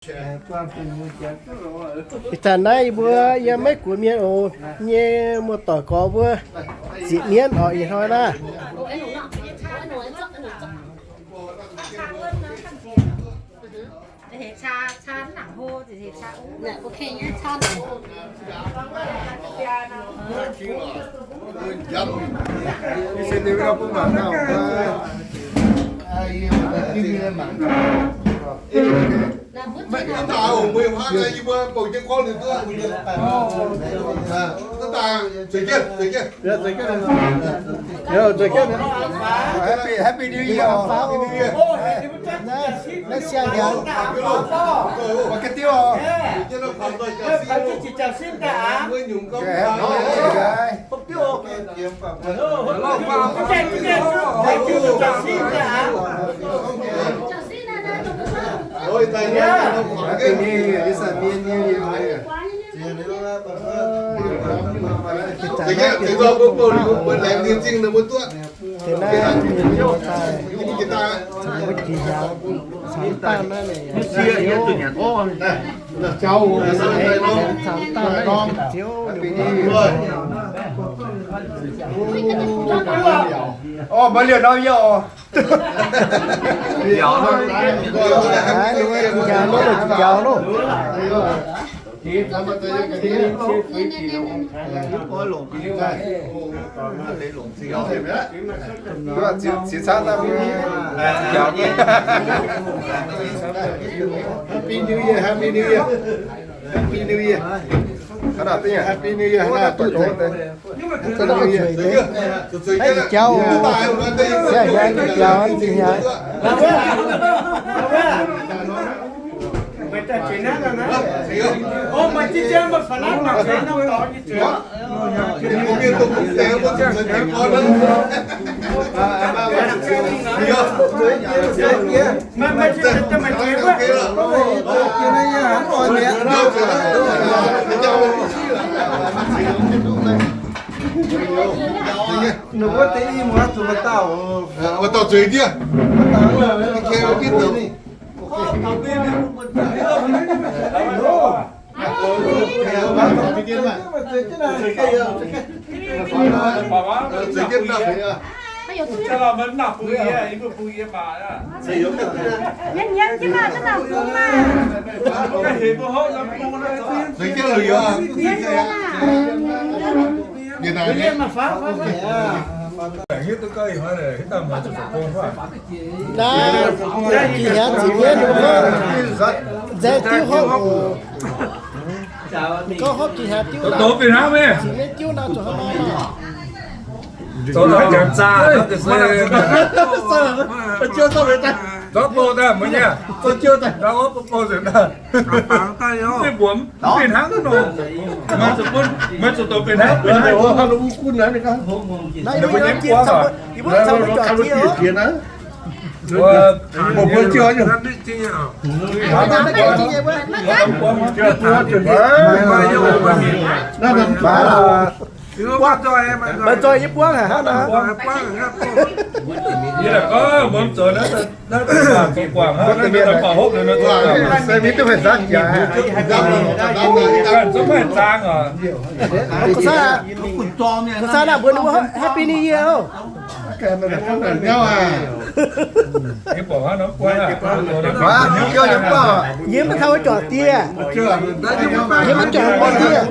Ih zanc naaiv yie mbuo yiem Meiv Guoqv mienh oc nyei muoz-doic gorx mbuo zieqc mienv oc ih hnoi naaiv. Happy, Happy New Year. Happy New Year. Naaiv siang hnyangx. Ga'diuv oc. Happy New Year. Ih zanc mienh, mienh, mienh. Deix naaiv mienh muoz daaih caux wuov jiex hnyangx, caux daaih naaiv, caux daaih naaiv ziouv ninh mbuo. Orv, maiv liouh nor yie oc. Aav, ninh mbuo jiex hnyangx loh, jiex hnyangx loh. Happy New Year, Happy New Year, Happy New Year, Happy New Year, Happy New Year. Jauv, jauv, jauv. Ninh mbuo deix i muoz zuqc maaih dauh, maaih dauh zueiz ndiev. Naaiv, jiex hnyangx ziqc mienv, nzaeng diuv hopv oc. Gorngv hopv jiex hnyangx diuv, ziqc mienv diuv nor zuqc hnangv nor. Mbuo mv zuqc doqc benx hnangv nor. Mbuo nyei buangv oc. Maaih zoih nyei buangv haic hnangv nor. Yie gorngv mbuo zoux naaiv, naaiv zoux guangc hnangv, naaiv zoux guangc. Ga'sanv aah, mbuox ninh mbuo Happy New Year oc. Yie maiv taux wuov juangc dieh. Yie maiv juangc wuov dieh.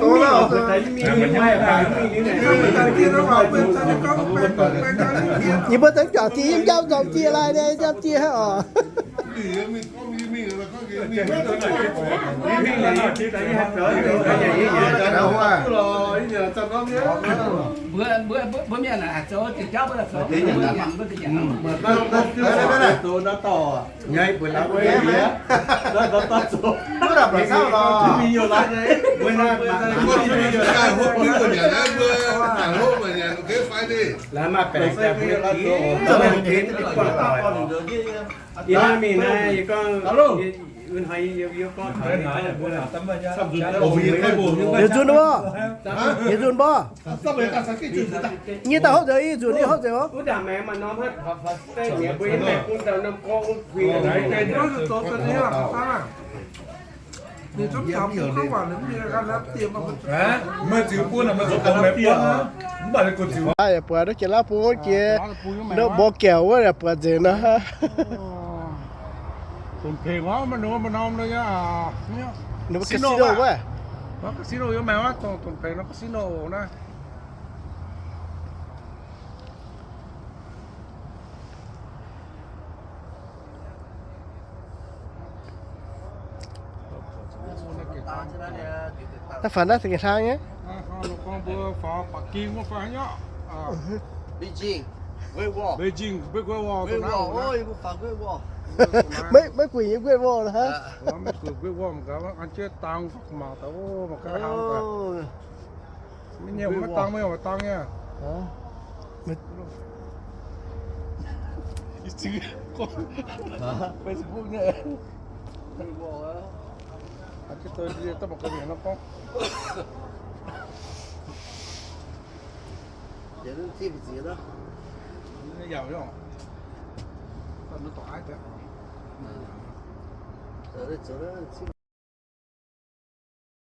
Yie mbuo deix juangc dieh, yie mv njamv nzormc dieh laai, njamv dieh hnangv oc. Yietc nzunc mbuo, yietc nzunc mbuo. Nyei dauh hopv nzengc, yietc nzunc nyei hopv nzengc oc. Meih ziux bun, meih zoux dongh meih buonv, mv baac ninh gorngv ziux. Yaac buatc nduov jiex lauv bung wuov jiex, nduov mborqv gaeqv wuov yaac buatc nzengc nor. Ninh mbuo casino wuov. Casino yiem maengx wuov, dongh pengx nor casino naaiv. Naaiv faaux naaiv gengh hnangv nyei. Beijing, Great Wall. Beijing, Great Wall. Maiv gueic nyei Great Wall naaiv. Maiv gueic Great Wall mangc gaax, an jienv dang mangc gaax, mangc gaax hnangv. Maiv nyei, maiv dang, maiv dang nyei. Facebook nyei. An jienv daaih mangc gaax nor gorngv.